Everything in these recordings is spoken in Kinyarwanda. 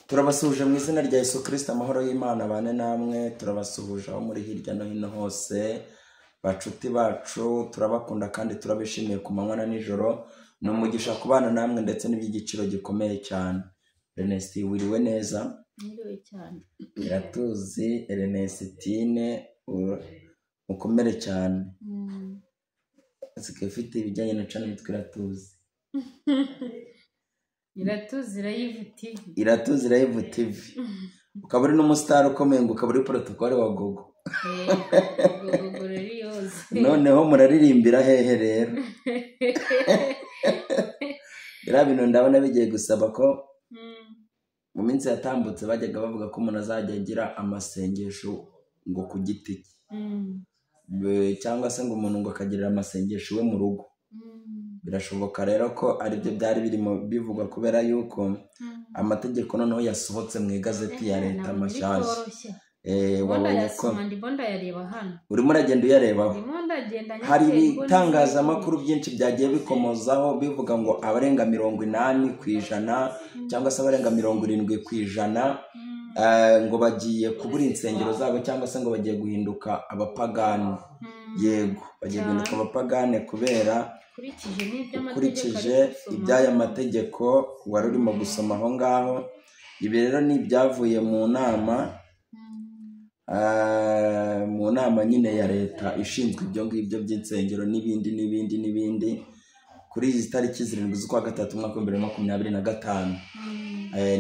Turabasuhuje mu izina rya Yesu Kristo, amahoro y'Imana abane namwe. Turabasuhuje aho muri hirya no hino hose, bacuti bacu, turabakunda kandi turabishimiye ku manywa na nijoro. Ni umugisha kubana namwe ndetse n'iby'igiciro gikomeye cyane. Ernest, wiriwe neza? Mwiriwe cyane. Iratuzi Ernestine, ukomere cyane. Usigaye ufite ibijyanye na channel yitwa Iratuzi. Iratuzi Live TV. Iratuzi Live TV. Ukaba uri n'umusitari ukomeye, ngo ukaba uri protocole wa Gogo. Gogo rero. Noneho muraririmbira hehe rero? Biriya bintu ndabona bigiye gusaba ko mu minsi yatambutse bajyaga bavuga ko umuntu azajya agira amasengesho ngo ku giti cye, cyangwa se ngo umuntu ngo akagirira amasengesho iwe mu rugo. Birashoboka rero ko aribyo byari birimo bivugwa, kubera yuko amategeko noneho yasohotse mu igazeti ya leta mashyashya. Wabonye ko ndimo ndayareba hano. Urimo uragenda uyarebaho. Ndimo ndagenda. Hari ibitangazamakuru byinshi byagiye bikomozaho bivuga ngo abarenga 80% cyangwa se abarenga 70% ngo bagiye kubura insengero zabo, cyangwa se ngo bagiye guhinduka abapagani. Yego, bagiye guhinduka abapagani kubera ukurikije iby'aya mategeko wari urimo gusoma aho ngaho. Ibi rero ni ibyavuye mu nama, mu nama nyine ya leta ishinzwe ibyo ngibyo by'insengero n'ibindi n'ibindi n'ibindi, kuri izi tariki 7 z'ukwa gatatu umwaka 2025,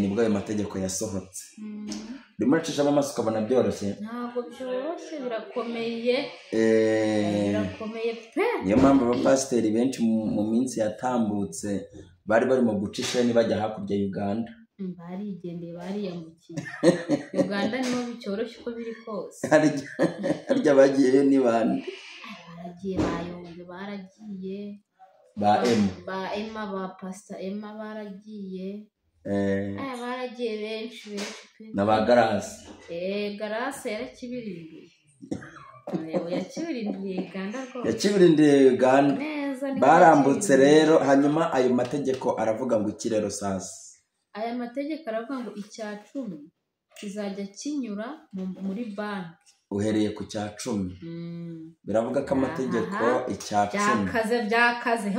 nibwo ayo mategeko yasohotse. Urimo uracishamo amaso ukabona byoroshye? Ntabwo byoroshye, birakomeye. Birakomeye pe. Niyo mpamvu abapasiteri benshi mu minsi yatambutse bari barimo guca isheni bajya hakurya ya Uganda. Barigendeye, bariyambukiye. Uganda niho bicyoroshye uko biri kose. Harya bagiyeyo ni bande? Baragiye bayombe, baragiye ba Emma, ba Emma, ba Pastor Emma baragiye. Baragiye benshi benshi pe. Na ba Garasi. Garasi yarakibirinduye. Yakibirinduye Uganda rwose. Yakibirinduye Uganda. Barambutse rero. Hanyuma ayo mategeko aravuga ngo iki rero sasa? Aya mategeko aravuga ngo icya 10 kizajya kinyura muri banki. Uhereye ku cya 10. Biravuga ko amategeko icya 10. Byakaze byakaze.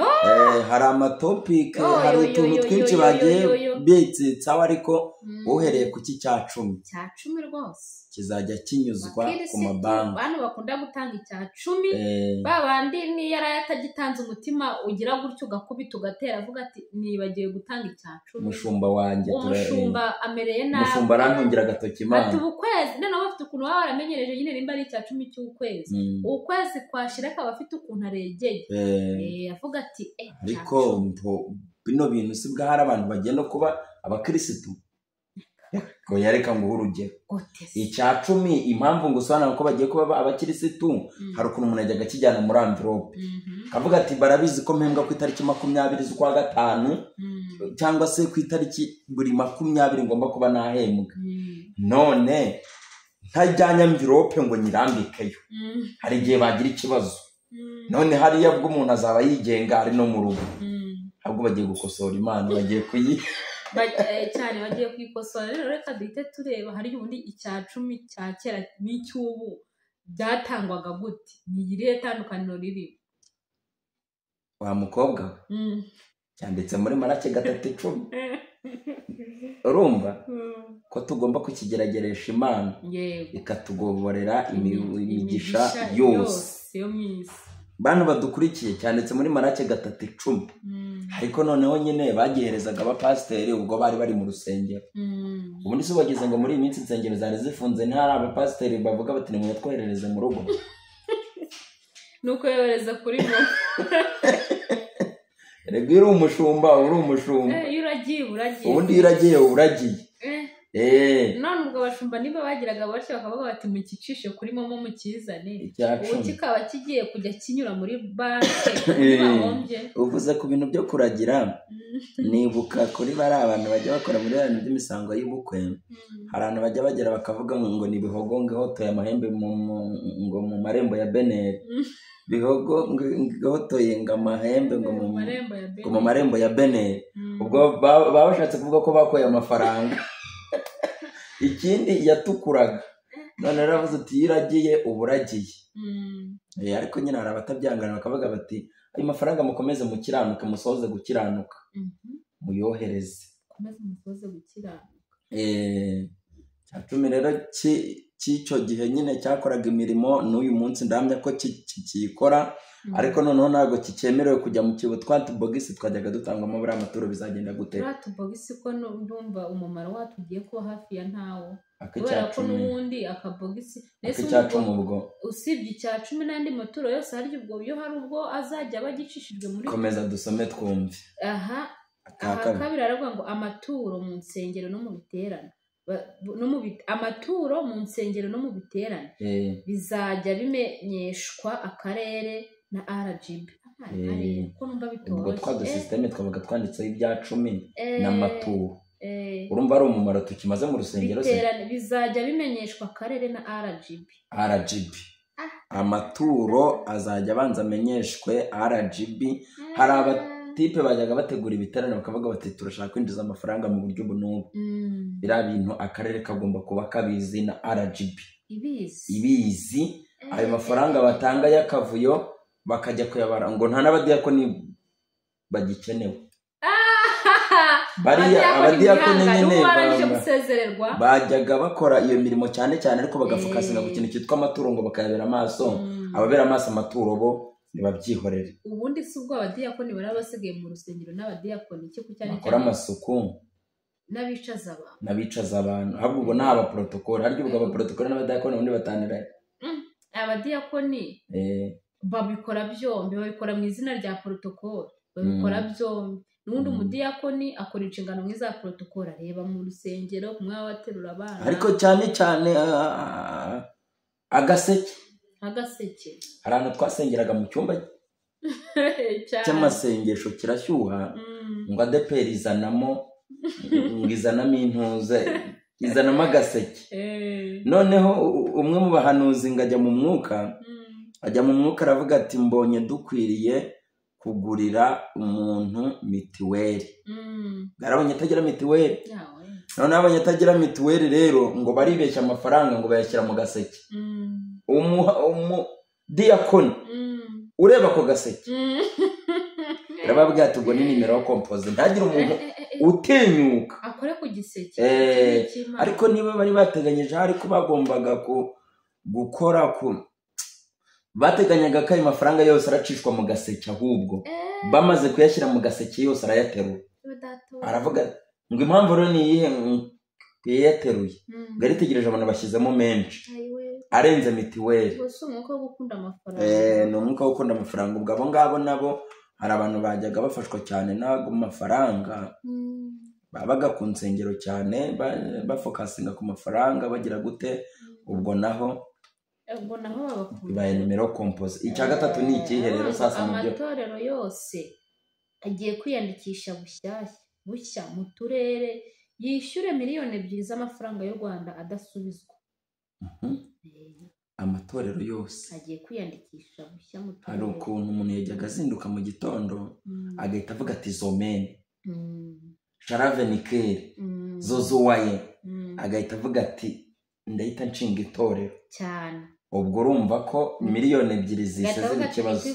Hari amatopike, hari utuntu twinshi bagiye bitsitsaho, ariko uhereye ku cya 10. Cya 10 rwose. Kizajya kinyuzwa ku mabanki. Abantu bakunda gutanga icya 10, babandi niyo yarayatagitanze umutima ugira gutyo ugakubita ugatera avuga ati nibagiye gutanga icya 10. Umushumba wanjye, umushumba amereye nabi. Umushumba arantungira agatoki Imana. Ati ukwezi noneho bafite ukuntu baba baramenyereje nyine, nimba ari icya 10 cy'ukwezi. Ukwezi kwashira akaba afite ukuntu aregeye. Avuga ati ariko bino bintu si bwa hari abantu bagenda kuba abakirisitu. Ngo yareka ngo urugero icya 10, impamvu ngo usobanura ko bagiye kuba abakirisitu, hari ukuntu umuntu ajyaga akijyana muri envelope akavuga ati barabizi ko mpembwa ku itariki 20 z'ukwa gatanu, cyangwa se ku itariki buri 20 ngomba kuba nahembwa. None ntajyanye envelope ngo nyirambikeyo, hari igihe bagira ikibazo. None hariya bwo umuntu azaba yigenga ari no mu rugo, ahubwo bagiye gukosora Imana, bagiye kuyi cyane bagiye kwikosora. Rero reka duhite tureba hari ubundi icya 10 cya kera n'icy'ubu byatangwaga gute, ni irihe tandukaniro riri? Wa mukobwa cyanditse muri Maraki 3:10. Urumva ko tugomba kukigerageresha Imana ikatugoborera imigisha yose. Bantu badukurikiye, cyanditse muri Maraki 3:10. Ariko noneho nyine bagiherezaga abapasiteri ubwo bari bari mu rusengero. Ubundi se bageze ngo muri iyi minsi insengero zari zifunze, ntari abapasiteri bavuga bati nimwe twoherereze mu rugo. Nuko yohereza kuri bo. Rego uri umushumba, uri umushumba. Iyo uragiye uragiye. Ubundi iyo uragiye uragiye. None ubwo abashumba niba bagiraga batyo bakavuga bati mukicishe kuri momo mukizane, ubu kikaba kigiye kujya kinyura muri banki bahombye. Uvuze ku bintu byo kuragira, nibuka kuri bari abantu bajya bakora muri bintu by'imisango y'ubukwe, hari abantu bajya bagera bakavuga ngo ni bihogo ngo ihotoye amahembe ngo mu marembo ya Beneri. Bihogo ngo ihotoye ngo amahembe ngo mu marembo ya Beneri. Ubwo baba bashatse kuvuga ko bakoye amafaranga. Ikindi yatukuraga. None rero avuze uti iyo uragiye uba uragiye. Ariko nyine hari abatabyangana bakavuga bati ayo mafaranga mukomeze mukiranuke, musoze gukiranuka, muyohereze. Mukomeze musoze gukiranuka. Cya 10 rero cy'icyo gihe nyine cyakoraga imirimo, n'uyu munsi ndahamya ko kikikora, ariko noneho ntabwo kikemerewe kujya mu kibo. Twa tubogisi twajyaga dutangwamo buriya amaturo bizagenda gute? Turiya tubogisi ko ndumva umumaro watwo ugiye kuba hafi ya ntawo. Kubera ko n'ubundi akabogisi ubwo usibye icya 10 n'andi maturo yose, harya ubwo iyo hari ubwo azajya aba agicishijwe muri. Komeza dusome twumve. Aha kabiri aravuga ngo amaturo mu nsengero no mu biterane, amaturo mu nsengero no mu biterane bizajya bimenyeshwa akarere na RGB. Ubwo twa dusisiteme twabaga twanditseho ibya 10 n'amaturo. Urumva ari umumaro tukimaze mu rusengero se? Bizajya bimenyeshwa akarere na RGB. RGB. Amaturo azajya abanza amenyeshwe RGB. Hari abatipe bajyaga bategura ibiterane bakavuga bati turashaka kwinjiza amafaranga mu buryo ubu n'ubu. Biriya bintu akarere kagomba kuba kabizi na RGB ibizi. Ayo mafaranga batanga y'akavuyo bakajya kuyabara ngo nta n'abadiyakoni bagikenewe. Bariya abadiyakoni nyine bajyaga bakora iyo mirimo cyane cyane, ariko bagafokasinga ku kintu cyitwa amaturo ngo bakayabera amaso. Ababera amaso amaturo bo nibabyihorere. Ubundi si ubwo abadiyakoni bari basigaye mu rusengero n'abadiyakoni cyo cyane cyane bakora amasuku n'abicaza abantu. Ahubwo ubwo nta abaprotokole, harya ubwo abaprotokole n'abadiyakoni ubundi batanira. Abadiyakoni babikora byombi, babikora mu izina rya protokole, babikora byombi. N'ubundi umudiyakoni akora inshingano nk'iza protokole, areba mu rusengero kumwe abaterura abana, ariko cyane cyane agaseke. Hari ahantu twasengeraga mu cyumba cy'amasengesho kirashyuha, ngo ADEPR izanamo ngo izanamo intuze, izanamo agaseke. Noneho umwe mu bahanuzi ngo ajya mu mwuka, aravuga ati mbonye dukwiriye kugurira umuntu mitiweli. Yarabonye atagira mitiweli. None abonye atagira mitiweli rero ngo baribeshya amafaranga ngo bayashyira mu gaseke. Umudiyakoni ureba ko gaseke arababwira ati ubwo ni nimero yo kompoze, ntagire umuntu utinyuka akore ku giseke. Ariko niba bari bateganyije ariko bagombaga gukora ku bateganyaga ko ayo mafaranga yose aracishwa mu gaseke, ahubwo bamaze kuyashyira mu gaseke yose arayaterura. Aravuga ngo impamvu rero ni iyihe yayateruye? Ngo yaritegereje abantu bashyizemo menshi arenze mitiweli. Ni umwuka wo gukunda amafaranga. Ubwo abo ngabo nabo hari abantu bajyaga bafashwa cyane n'ago mafaranga, babaga ku nsengero cyane bafokasinga ku mafaranga bagira gute. Ubwo naho bibaye nimero kompoze. Icya gatatu ni ikihe rero sasa? Mu byo amatorero yose agiye kwiyandikisha bushya mu turere, yishyure 2 miliyoni z'amafaranga y'u Rwanda adasubizwa. Amatorero yose agiye kwiyandikisha bushya mu turere. Hari ukuntu umuntu yajyaga azinduka mu gitondo agahita avuga ati zomene sharavenikeri zozuwaye, agahita avuga ati ndahita nshinga itorero cyane. Ubwo urumva ko 2 miliyoni zise ziba ikibazo.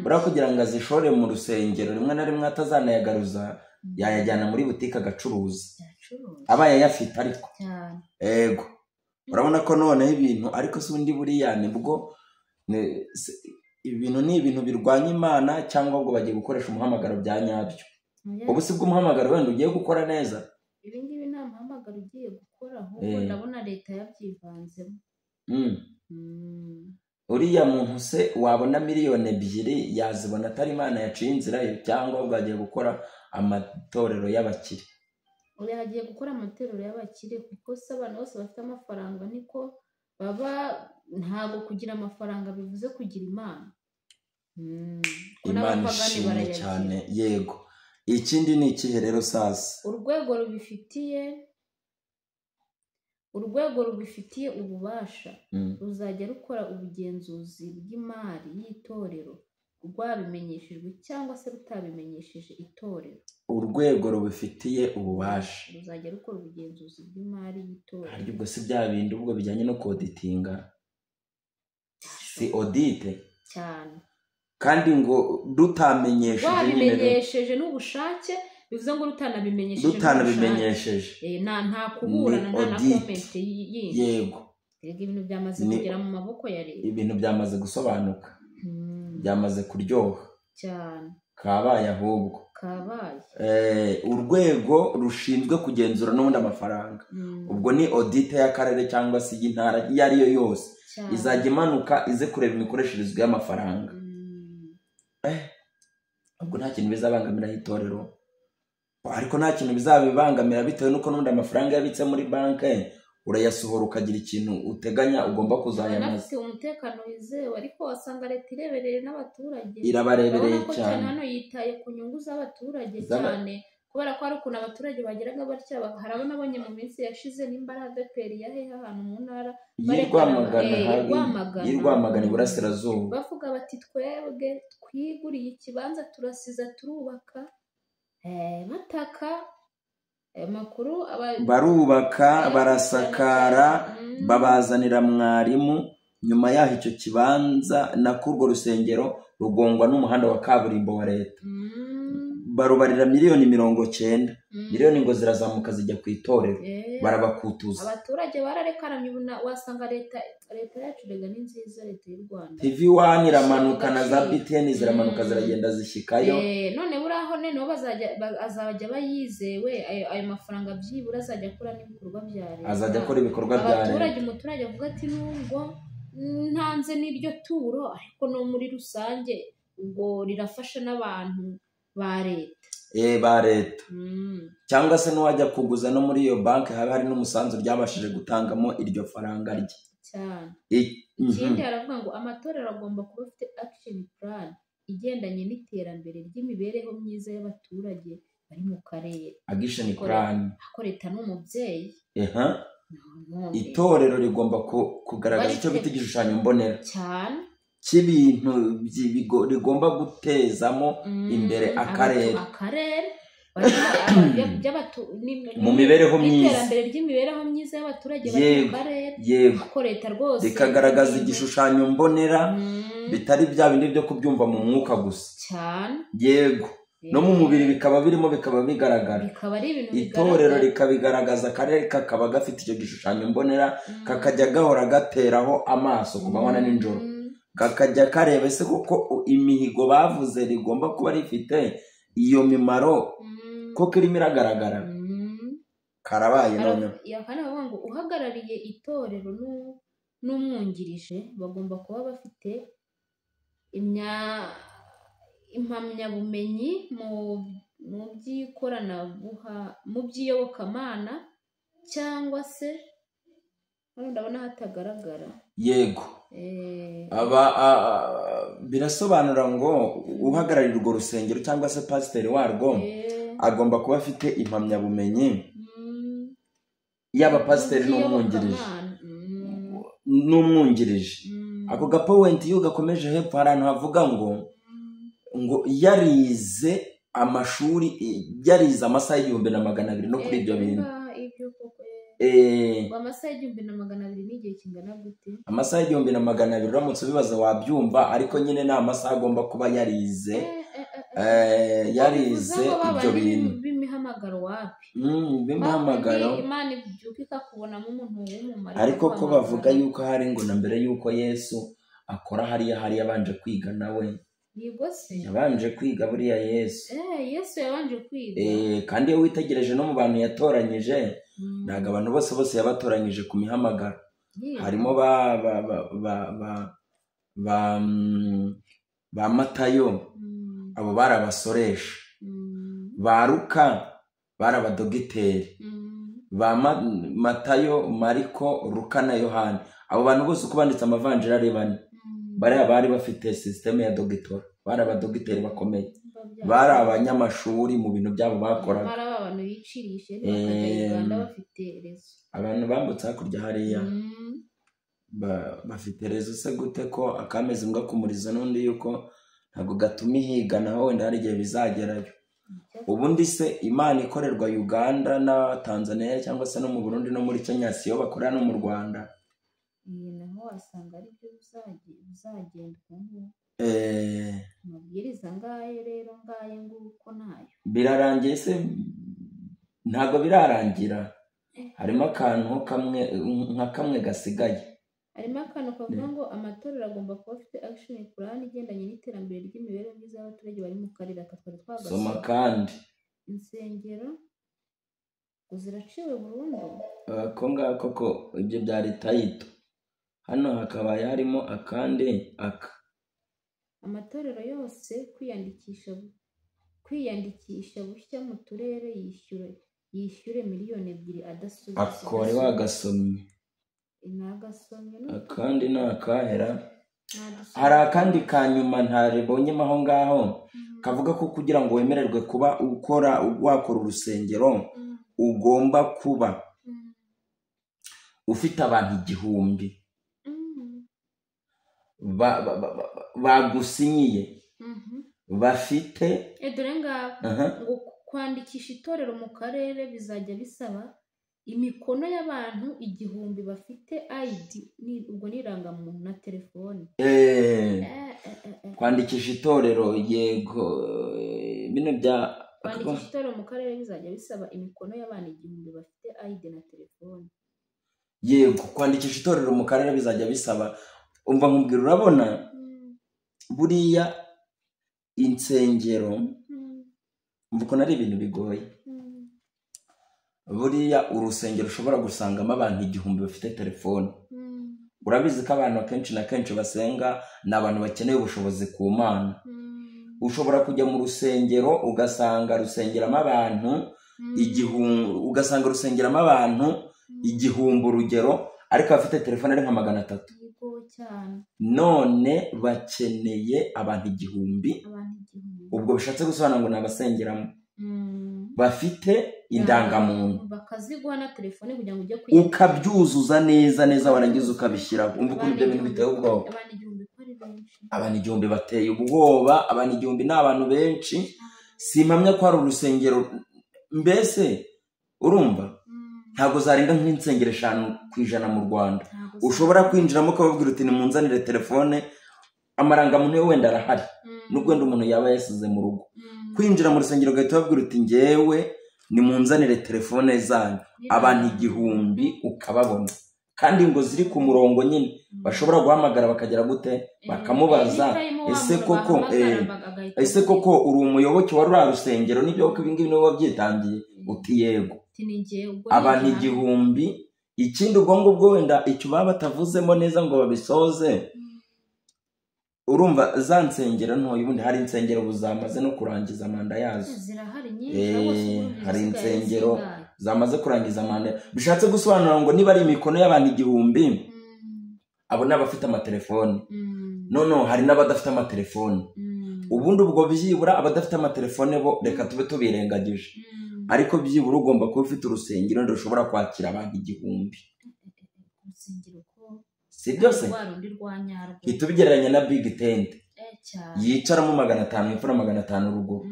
Buriya kugira ngo azishore mu rusengero rimwe na rimwe atazanayagaruza, yayajyana muri butike agacuruza, abaye ayafite. Ariko ego urabona ko noneho ibintu, ariko si undi buriya nibwo ibintu ni ibintu birwanya Imana, cyangwa ubwo bagiye gukoresha umuhamagaro bya nyabyo. Ubu si bwo umuhamagaro wenda ugiye gukora neza. Ibi ngibi nta muhamagaro ugiye gukora, ahubwo ndabona leta yabyivanzemo. Uriya muntu se wabona 2 miliyoni yazibona atari Imana yaciye inzira ye, cyangwa ubwo agiye gukora amatorero y'abakire? Uriya agiye gukora amatorero y'abakire, kuko se abantu bose bafite amafaranga niko baba. Ntabwo kugira amafaranga bivuze kugira Imana. Imana ishimwe cyane. Yego. Ikindi ni ikihe rero sasa? Urwego rubifitiye ububasha ruzajya rukora ubugenzuzi bw'imari y'itorero rwabimenyeshejwe cyangwa se rutabimenyesheje itorero. Urwego rubifitiye ububasha ruzajya rukora ubugenzuzi bw'imari y'itorero. Harya ubwo si bya bindi ubwo bijyanye no koditinga, si audite cyane, kandi ngo rutamenyesheje, rwabimenyesheje n'ubushake, bivuze ngo rutanabimenyesheje nta kuburana, nta na comment yindi. Yego, ibintu byamaze kugera mu maboko ya leta, ibintu byamaze gusobanuka, byamaze kuryoha cyane, kabaye ahubwo kabaye. Urwego rushinzwe kugenzura n'ubundi amafaranga, ubwo ni audit y'akarere cyangwa se y'intara iyo ari yo yose, izajya imanuka ize kureba imikoreshereze y'amafaranga. Ubwo nta kintu bizabangamira itorero, ariko nta kintu bizabibangamira bitewe n'uko n'ubundi amafaranga yabitse muri banki urayasohora ukagira ikintu uteganya ugomba kuzayamaza. Afite umutekano wizewe, ariko wasanga leta irebereye n'abaturage, irabarebereye cyane. Hano yitaye ku nyungu z'abaturage cyane, kubera ko hari ukuntu abaturage bageraga batya, hari abo nabonye mu minsi yashize n'imbaraga ADEPR ya hehe ahantu mu ntara y'Irwamagana iburasirazuba, bavuga bati twebwe twiguriye ikibanza turasiza turubaka, bataka amakuru barubaka barasakara, babazanira mwarimu. Nyuma yaho icyo kibanza na kurwo rusengero rugongwa n'umuhanda wa kaburimbo wa leta, barubarira miliyoni 90, miliyoni ngo zirazamuka zijya ku itorero, barabakutuza. Abaturage bararekaramye. Wasanga leta yacu rega ni nziza, leta y'u Rwanda. TV1 iramanuka na za BTN ziramanuka ziragenda zishikayo. None buraho nene bazajya bayizewe ayo mafaranga byibura azajya akora n'ibikorwa bya leta, azajya akora ibikorwa bya leta. Abaturage, umuturage avuga ati nubwo ntanze n'iryo turo, ariko no muri rusange ubwo rirafasha n'abantu ba leta, ba leta. Cyangwa se n'uwajya kuguza no muri iyo banki haba hari n'umusanzu ryabashije gutangamo iryo faranga rye cyane. Ikindi haravuga ngo amatorero agomba kuba afite action plan igendanye n'iterambere ry'imibereho myiza y'abaturage bari mu karere. Action plan ako leta n'umubyeyi. Itorero rigomba kugaragaza icyo bita igishushanyo mbonera cyane cy'ibintu rigomba gutezamo imbere akarere mu mibereho myiza, iterambere ry'imibereho myiza y'abaturage bari mu karere. Yego, ko leta rwose rikagaragaza igishushanyo mbonera, bitari bya bindi byo kubyumva mu mwuka gusa cyane. Yego, no mu mubiri bikaba birimo, bikaba bigaragara, itorero rikabigaragaza, akarere kakaba gafite icyo gishushanyo mbonera, kakajya gahora gateraho amaso ku manywa na nijoro, kakajya kareba ese koko imihigo bavuze rigomba kuba rifite iyo mimaro koko irimo iragaragara. Karabaye none. Yakana ngo uhagarariye itorero n'umwungirije bagomba kuba bafite impamyabumenyi mu by'ikoranabuhanga, mu by'iyobokamana, cyangwa se hano ndabona hatagaragara. Yego, aba birasobanura ngo uhagararira urwo rusengero cyangwa se pasiteri warwo agomba kuba afite impamyabumenyi yaba pasiteri n'umwungirije. Ako gapoint iyo gakomeje hepfo hari ahantu havuga ngo yarize amashuri, yarize amasaha 1200 no kuri ibyo bintu. Amasaha 1200 ni igihe kingana gute? Amasaha 1200 uramutse ubibaza wabyumva, ariko nyine ni amasaha agomba kuba yarize, yarize ibyo bintu b'imihamagaro wapi? B'imihamagaro Imana ibyuka ikakubonamo umuntu w'umumaro. Ariko ko bavuga yuko hari ngo na mbere yuko Yesu akora hariya hari yabanje kwiga nawe. Yego se yabanje kwiga buriya Yesu. Yesu yabanje kwiga. Kandi iyo witegereje no mu bantu yatoranyije, ntabwo abantu bose yabatoranyije ku mihamagaro. Harimo ba Matayo, abo bari abasoresha, ba Luka bari abadogiteri, ba Matayo, Mariko, Luka na Yohana. Abo bantu bose uko banditse amavanjiri ari bane, bariya bari bafite systeme ya dogitora, bari abadogiteri bakomeye, bari abanyamashuri mu bintu byabo bakoraga. Bari abantu bicirishe bakajya Uganda bafite rezo. Abantu bambutse hakurya hariya bafite rezo se gute ko akameze mbwa kumuriza n'undi yuko Ntabwo gatuma ihiga, naho wenda hari igihe bizagerayo. Ubundi se Imana ikorerwa Uganda na Tanzania cyangwa se no mu Burundi no muri Kenya, siyo bakorera no mu Rwanda? Naho wasanga ari byo bizagenda ubu. Amabwiriza ngaye rero ngaye nguko nayo. Birarangiye se? Ntabwo birarangira. Harimo akantu kamwe nka kamwe gasigaye. Harimo akantu kavuga ngo amatorero agomba kuba afite action plan igendanye n'iterambere ry'imibereho myiza y'abaturage bari mu karere. Aka twari twagasoma. Soma kandi. Insengero ngo ziraciwe burundu. Ako ngako ko ibyo byari tayito. Hano hakabaye harimo akandi aka. Amatorero yose kwiyandikisha bushya mu turere yishyure 2 miliyoni adasubiza. Akore wagasomye. Nagasomye. Akandi ni akahera. Hari akandi ka nyuma ntaribonyemo aho ngaho, kavuga ko kugira ngo wemererwe kuba ukora wakora urusengero ugomba kuba ufite abantu 1000 bagusinyiye bafite. Dore ngabo ngo kwandikisha itorero mu karere bizajya bisaba imikono y'abantu 1000 bafite ID, ubwo ni irangamuntu na telefone. Kwandikisha itorero, yego, bino bya kwandikisha itorero mu karere bizajya bisaba imikono y'abantu 1000 bafite ID na telefone. Yego, kwandikisha itorero mu karere bizajya bisaba, umva nkubwira, urabona buriya insengero umva ukuntu ari ibintu bigoye. Buriya urusengero ushobora gusangamo abantu 1000 bafite telefone. Urabizi ko abantu akenshi na kenshi basenga ni abantu bakeneye ubushobozi ku Mana. Ushobora kujya mu rusengero ugasanga rusengeramo abantu 1000, ugasanga rusengeramo abantu 1000 urugero, ariko abafite telefone ari nka 300. Yego cyane. None bakeneye abantu 1000. Abantu 1000. Ubwo bishatse gusobanura ngo ni abasengeramo bafite indangamuntu, bakaziguha na telefone kugira ngo ujye kwiga, ukabyuzuza neza neza, warangiza ukabishyiraho. Umva ukuntu ibyo bintu biteye ubwoba. Abantu 1000 ko ari benshi. Abantu 1000 bateye ubwoba. Abantu 1000 ni abantu benshi. Simpamya ko hari urusengero, mbese urumva ntabwo zarenga nk'insengero 5% mu Rwanda ushobora kwinjiramo ukababwira uti nimunzanire telefone. Amarangamuntu yo wenda arahari, nubwo wenda umuntu yaba yasize mu rugo. Kwinjira mu rusengero ugahita ubabwira uti ngewe nimunzanire telefone zanyu, abantu 1000 ukababona, kandi ngo ziri ku murongo nyine, bashobora guhamagara bakagera gute, bakamubaza ese koko uri umuyoboke wa ruriya rusengero, nibyo koko ibingibi niwe wabyitangiye? Uti yego. Abantu 1000. Ikindi ubwo ngubwo wenda icyo baba batavuzemo neza ngo babisoze, urumva za nsengero ntoya, ubundi hari insengero ubu zamaze no kurangiza manda yazo. Zirahari nyinshi. Hari insengero zamaze kurangiza manda, bishatse gusobanura ngo niba ari imikono y'abantu 1000, abo ni abafite amatelefoni. None hari n'abadafite amatelefoni. Ubundi ubwo byibura abadafite amatelefone bo reka tube tubirengagije, ariko byibura ugomba kuba ufite urusengero rushobora kwakira abantu 1000. Si byose uhita ubigereranya na big tent yicaramo 500 hepfo na 500 ruguru,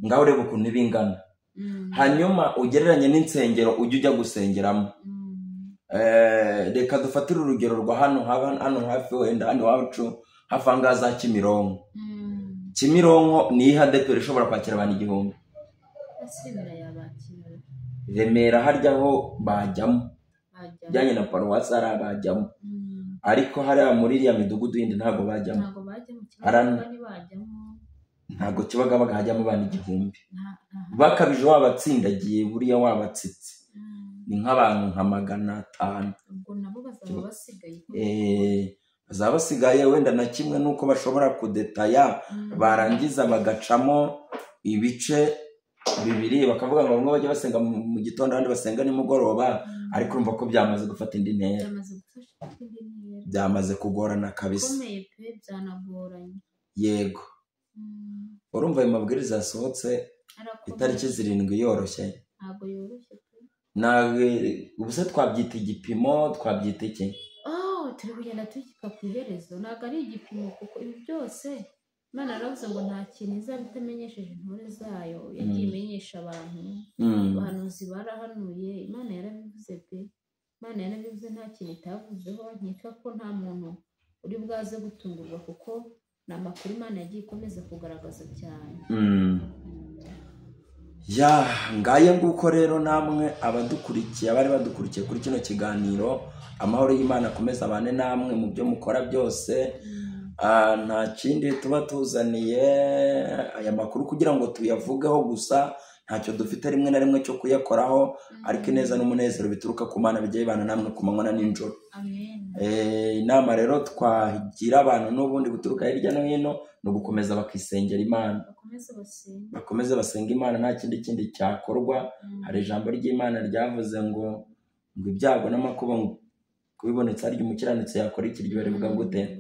ngaho ureba ukuntu iba ingana. Hanyuma ugereranye n'insengero ujya ujya gusengeramo. Reka dufatire urugero rwa hano hano hafi, wenda hano iwacu hafi aha ngaha za Kimironko. Kimironko ni iyihe ADEPR ishobora kwakira abantu 1000? Remera harya ho bajyamo, bijyanye na paruwasi hariya bajyamo, ariko hariya muri iriya midugudu yindi ntabwo bajyamo. Ntabwo Kibagabaga hajyamo abantu 1000. Bakabije wabatsindagiye, buriya wabatsitse ni nk'abantu nka 500. Ubwo nabo bazaba basigaye. Bazaba basigaye wenda na kimwe nuko bashobora kudetaya, barangiza bagacamo ibice bibiri, bakavuga ngo bamwe bajya basenga mu gitondo abandi basenga nimugoroba, ariko urumva ko byamaze gufata indi ntera, byamaze kugorana kabisa. Yego, urumva ayo mabwiriza yasohotse itariki 7 yoroshye. Ntabwo yoroshye. Ubu se twabyita igipimo, twabyita iki? Turi kugenda tugika ku iherezo. Ntabwo ari igipimo, kuko ibi byose Imana yaravuze ngo nta kintu izaba itamenyesheje intore zayo, yagiye imenyesha abantu, abahanuzi barahanuye, Imana yarabivuze pe, Imana yarabivuze nta kintu itavuzeho. Nkeka ko nta muntu uri bwaze gutungurwa kuko ni amakuru Imana yagiye ikomeza kugaragaza cyane. Ya ngaye nguko rero namwe abadukurikiye, abari badukurikiye kuri kino kiganiro, amahoro y'Imana akomeza abane namwe mu byo mukora byose. Nta kindi tuba tuzaniye aya makuru kugira ngo tuyavugeho gusa, ntacyo dufite rimwe na rimwe cyo kuyakoraho, ariko ineza n'umunezero bituruka ku Mana bijya bibana namwe ku manywa na nijoro. Amen. Inama rero twagira abantu n'ubundi guturuka hirya no hino ni ugukomeza bakisengera Imana, bakomeze basenga Imana, nta kindi cyakorwa. Hari ijambo ry'Imana ryavuze ngo ibyago n'amakuba kubibonetse ari umukiranutsi yakora iki, ryo rivuga gute?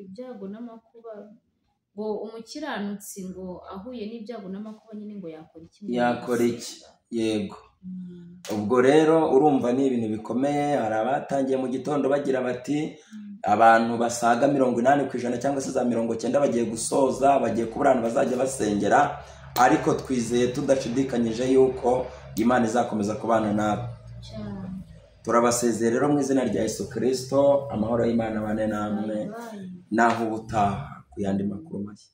Ibyago n'amakuba, ngo umukiranutsi ngo ahuye n'ibyago n'amakuba nyine ngo yakora iki? Yakora iki? Yego. Ubwo rero urumva ni ibintu bikomeye. Hari abatangiye mu gitondo bagira bati abantu basaga 80% cyangwa se za 90 bagiye gusoza, bagiye kubura abantu bazajya basengera, ariko twizeye tudashidikanyije yuko Imana izakomeza kubana natwe. Turabasezeye rero mu izina rya Yesu Kristo, amahoro y'Imana abane namwe, naho ubutaha ku yandi makuru mashya.